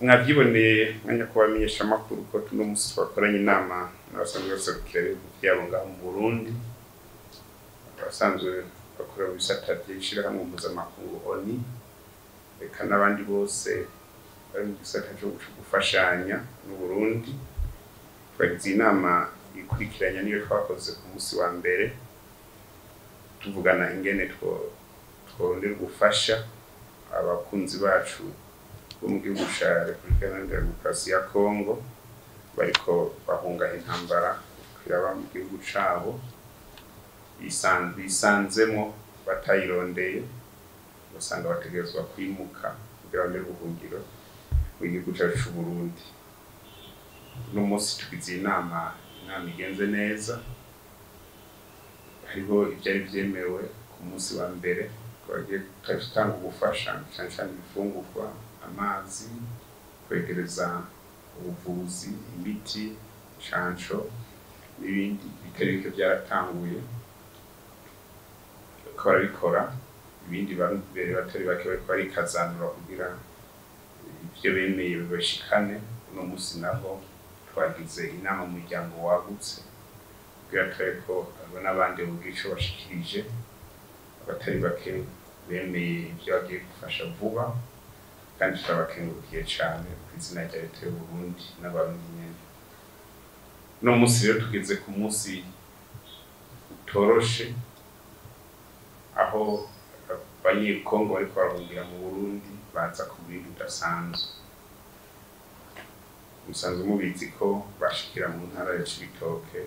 Mwavyiboneye mwanya kubamenyesha amakuru ko tuno musi twakoranye inama n'abasanzwe baserukira ibihugu vyabo ngaho mu Burundi, abasanzwe bakora mu bisata vy'ishirahamwe mpuzamakungu ONU, eka n'abandi bose bari mu gisata co gufashanya n'Uburundi. Twagize inama ikurikiranya niyo twakoze ku musi wa mbere, tuvugana ingene tworondera gufasha abakunzi bacu bo mu gihugu ca Repubulika Iharanira Demokarasi ya Kongo bariko bahunga intambara iraba mu gihugu cabo, bisanzemwo batayirondeye, basanga bategerezwa kwimuka kugira barondere ubuhungiro mu gihugu cacu c'Uburundi. Uno musi tugize inama igenze neza, hariho ivyari vyemewe ku musi wa mbere twagiye gutanga ubufasha cane cane ibifungurwa, amazi, kwegereza ubuvuzi, imiti, incanco n'ibindi bitari bike vyaratanguye, bariko barabikora. Ibindi batari bake bariko barikazanura kugira ivyo bemeye bibashikane. Uno musi naho twagize inama mu muryango wagutse kugira turabe ko hariho n'abandi bogira ico bashikirije. Abatari bake bemeye ivyo bagiye gufasha vuba, kandi turabakengurukiye cane kw'izina rya leta y'Uburundi n'abarundi nyene. Uno musi rero tugeze ku musi utoroshe, aho abanyekongo bariko barahungira mu Burundi baza ku murindi udasanzwe. Musanzwe mubizi ko bashikira mu ntara ya Cibitoke,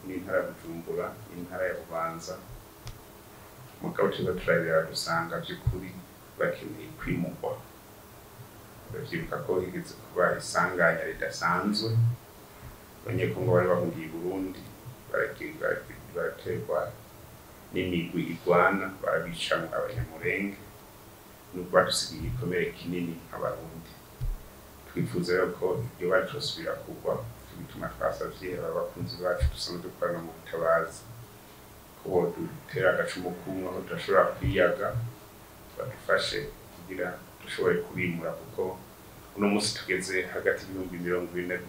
n'intara ya Bujumbura, n'intara ya Bubanza, mugabo turiko turabiraba dusanga vy'ukuri bakeneye kwimurwa. Uravyibuka ko higeze kuba isanganya ridasanzwe, abanyekongo bari bahungiye i Burundi baraterwa n'imigwi igwana, barabicamwo abanyamurenge, nuko badusigiye igikomere kinini nk'abarundi. Twifuza rero ko iryo bara ritosubira kugwa, nico gituma twasavye aba bakunzi bacu dusanzwe dukorana mu butabazi ko bodutera agacumu kumwe aho tudashobora kwiyaga, badufashe kugira dushobore kubimura, kuko uno musi tugeze hagati y'ibihumbi 20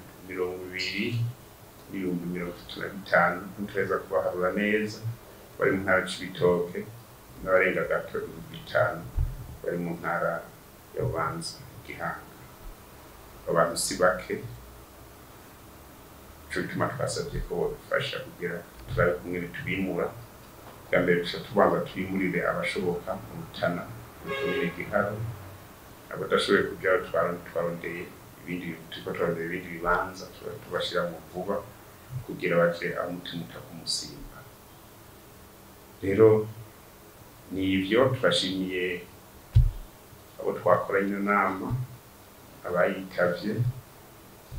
n'ibihumbi 35, ntituraheza kubaharura neza. Bari mu ntara Cibitoke n'abarenga gato 5,000 bari mu ntara ya Bubanza, Gihanga. Abantu si bake, nico gituma twasavye ko bodufasha kugira turabe kungene tubimura. Bwa mbere duca tubanza twimurire abashoboka mu Rutana, mu komine Giharo. Abadashoboye kujayo twarondeye ibindi, turiko turarondera ibindi bibanza tubashiramwo vuba kugira baje aho umutima utakumusimba. Rero ni ivyo, turashimiye abo twakoranye ino nama, abayitavye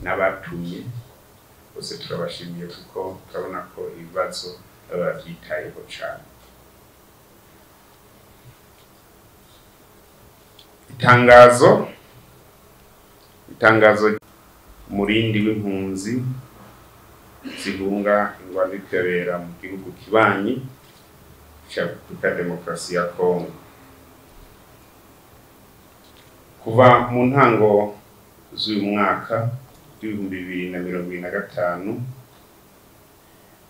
n'abatumye bose turabashimiye, kuko turabona ko ibibazo baba bavyitayeho cane. Itangazo umurindi w'impunzi zihunga ingwano iriko mu gihugu kibanyi ca Repubulika ya Demokarasi ya Kongo. Kuva mu ntango z'uyu mwaka w'2025,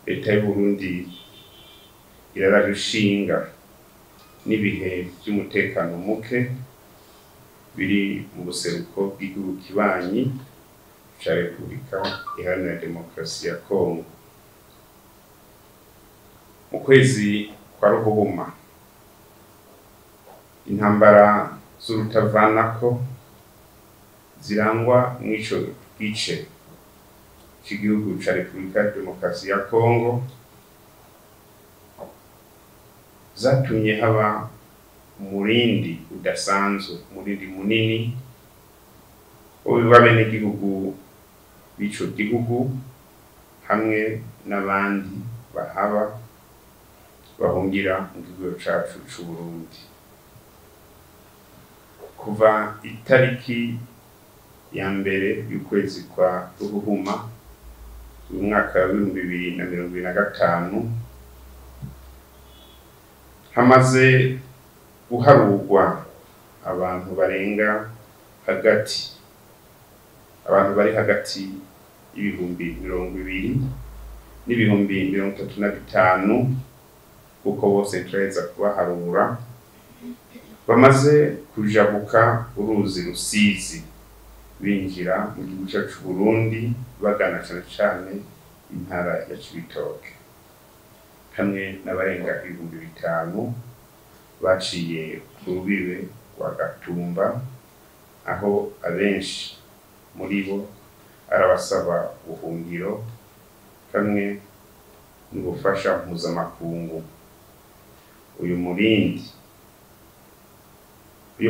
leta y'Uburundi irararushinga n'ibihe vy'umutekano muke biri mu buseruko bw'igihugu kibanyi ca Repubulika Iharanira Demokarasi ya Kongo. Mu kwezi kwa Ruhuhuma, intambara z'urutavanako zirangwa mw'ico gice c'igihugu ca Repubulika ya Demokarasi ya Kongo zatumye haba umurindi udasanzwe, umurindi munini w'abenegihugu b'ico gihugu hamwe n'abandi bahaba bahungira mu gihugu cacu c'Uburundi. Kuva itariki ya mbere y'ukwezi kwa Ruhuhuma uyu mwaka wa 2025, hamaze guharurwa abantu barenga hagati abantu bari hagati y'ibihumbi 20 n'ibihumbi 35, kuko bose turaheza kubaharura, bamaze kujabuka uruzi Rusizi binjira mu gihugu cyacu Burundi bagana cane cane intara ya Cibitoke, hamwe n'abarenga 5000 baciye ku rubibe rwa Gatumba, aho abenshi muri bo arabasaba ubuhungiro hamwe n'ubufasha mpuzamakungu. Uyu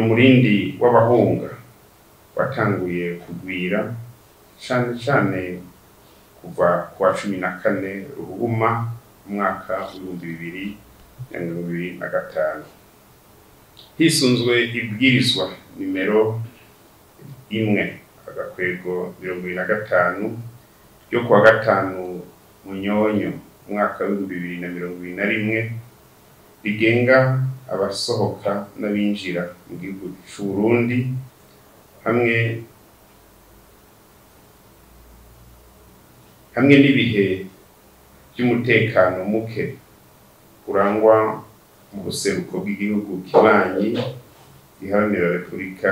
murindi w'abahunga watanguye kugwira cane cane kuva kuwa 14 Ruhuma umwaka 2025. Hisunzwe ibwirizwa nimero 1/25 ryo kuwa 5 Munyonyo umwaka 2021 rigenga abasohoka n'abinjira mu gihugu c'u Burundi hamwe n'ibihe by'umutekano muke urangwa mu buseruko bw'igihugu kibanyi giharanira Repubulika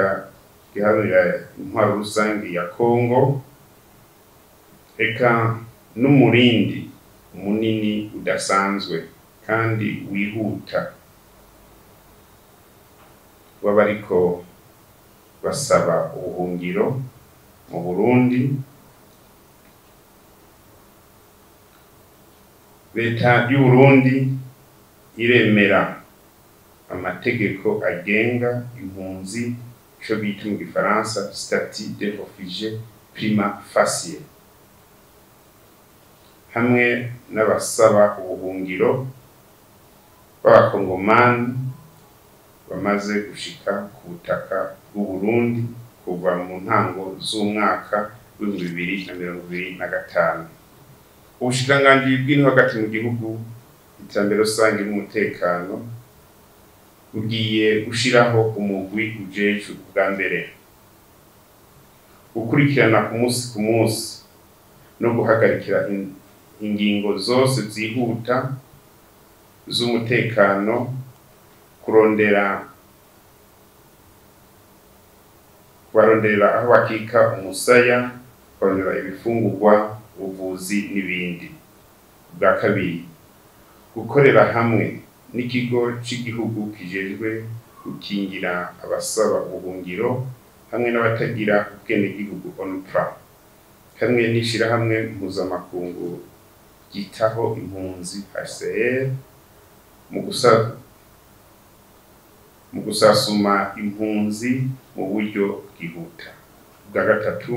giharanira intwaro rusange ya Kongo, eka n'umurindi munini udasanzwe kandi wihuta w'abariko basaba ubuhungiro mu Burundi. Leta y'u Burundi iremera amategeko agenga impunzi, ico bita mu gifaransa statut de réfugié prima facie, hamwe n'abasaba ubuhungiro b'abakongomani bamaze gushika ku butaka bw'u Burundi kuva mu ntango z'umwaka w'2025. Ubushikiranganji bw'intwaro hagati mu gihugu, iterambere rusange n'umutekano bugiye gushiraho umugwi ujejwe bwa mbere gukurikirana ku munsi ku munsi no guhagarikira ingingo zose zihuta z'umutekano, kubaronderera aho bakika umusaya, kurondera ibifungurwa, ubuvuzi n'ibindi. Bwa kabiri, gukorera hamwe n'ikigo c'igihugu kijejwe gukingira abasaba ubuhungiro hamwe n'abatagira ubwenegihugu ONPRA, hamwe n'ishirahamwe mpuzamakungu ryitaho impunzi HCR mu gusasuma impunzi mu buryo bwihuta. Bwa gatatu,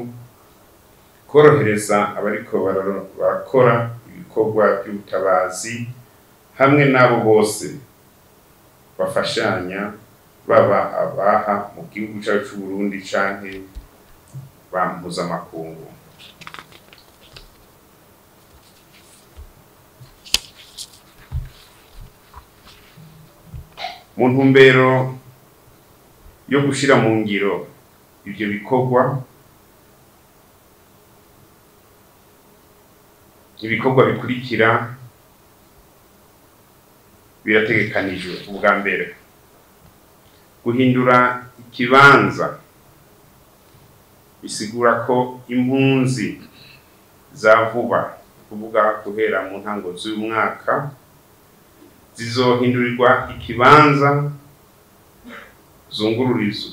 korohereza abariko barakora ibikorwa by'ubutabazi hamwe n'abo bose bafashanya, baba abaha mu gihugu cyacu c'u Burundi canke ba mpuzamakungu. Mu ntumbero yo gushira mu ngiro ivyo bikorwa, ibikorwa bikurikira birategekanijwe. Ubwa mbere, guhindura ikibanza bisigura ko impunzi za vuba, kuvuga guhera mu ntango z'umwaka, zizohindurirwa ikibanza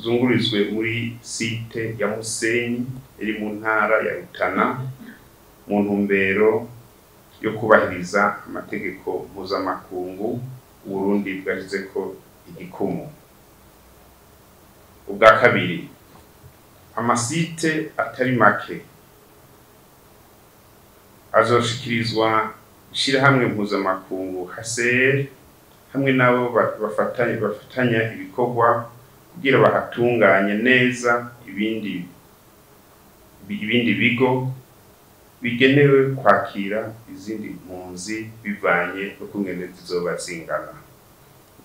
zungururizwe muri site ya Musenyi iri mu ntara ya Rutana, mu ntumbero yo kubahiriza amategeko mpuzamakungu Burundi bwashizeko igikumu. Ubwa kabiri, amasite atari make azoshikirizwa ishirahamwe mpuzamakungu HCR hamwe nabo bafatanya ibikorwa kugira bahatunganye neza ibindi bigo bigenewe kwakira izindi mpunzi bivanye n'ukungene zizoba zingana.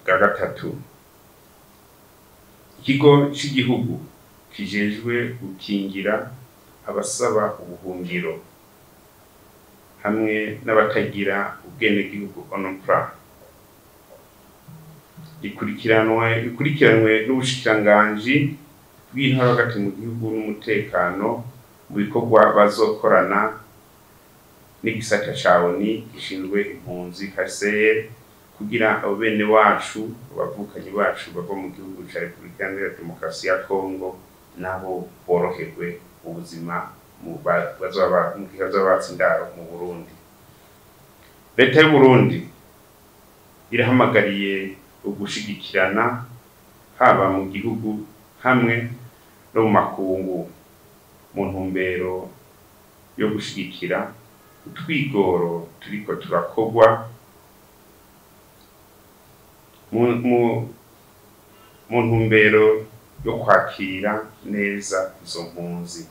Bwa gatatu, ikigo c'igihugu kijejwe gukingira abasaba ubuhungiro hamwe n'abatagira ubwenegihugu ONPRA, ikurikiranwe n'ubushikiranganji bw'intwaro hagati mu gihugu n'umutekano mu bikorwa bazokorana n'igisata ca ONU gishinzwe impunzi HCR, kugira abo bene wacu abavukanyi bacu bava mu gihugu ca Repubulika Iharanira Demokarasi ya Kongo nabo boroherwe ubuzima mu gihe bazoba batse indaro mu Burundi. Leta y'u Burundi irahamagariye ugushigikirana haba mu gihugu hamwe no mu makungu mu ntumbero yo gushigikira utwigoro turiko turakorwa mu ntumbero yo kwakira neza izo mpunzi.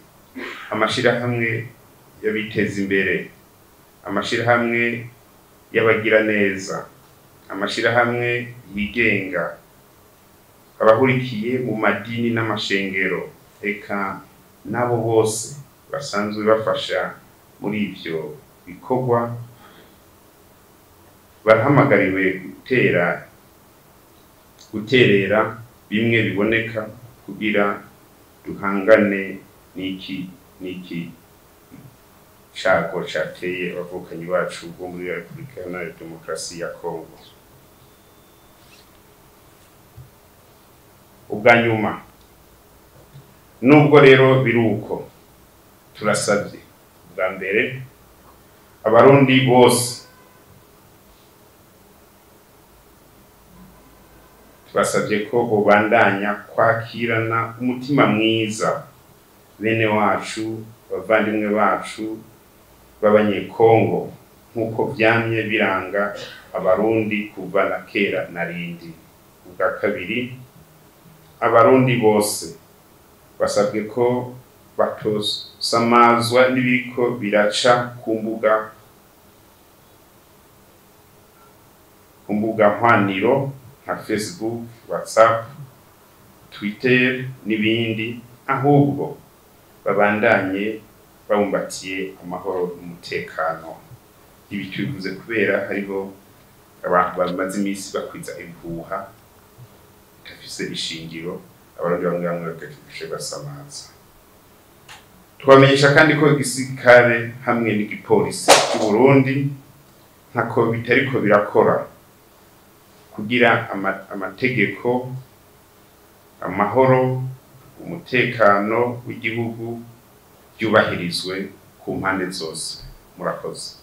Amashirahamwe y'abiteza imbere, amashirahamwe y'abagira neza, amashirahamwe yigenga, abahurikiye mu madini n'amashengero, eka nabo bose basanzwe bafasha muri ivyo bikorwa, barahamagariwe guterera bimwe biboneka kugira duhangane n'iki cago cateye abavukanyi bacu bo muri Repubulika Iharanira Demokarasi ya Kongo. Ubwa nyuma, nubwo rero biruko, turasabye ubwa mbere abarundi bose, tubasabye ko bobandanya kwakirana umutima mwiza bene wacu, abavandimwe bacu b'abanyekongo, nk'uko vyamye biranga abarundi kuva na kera na rindi. Ubwa kabiri, abarundi bose basabwe ko batosamazwa n'ibiriko biraca ku mbuga hwaniro nka Facebook, WhatsApp, Twitter n'ibindi, ahubwo babandanye babumbatiye amahoro n'umutekano. Ibi tubivuze kubera hariho abantu bamaze iminsi bakwiza ibihuha bidafise ishingiro, abarundi bamwe bamwe bakagisha basamaza. Twamenyesha kandi ko igisirikare hamwe n'igipolisi cy'u Burundi ntako bitariko birakora kugira amategeko, amahoro, umutekano w'igihugu byubahirizwe ku mpande zose. Murakoze.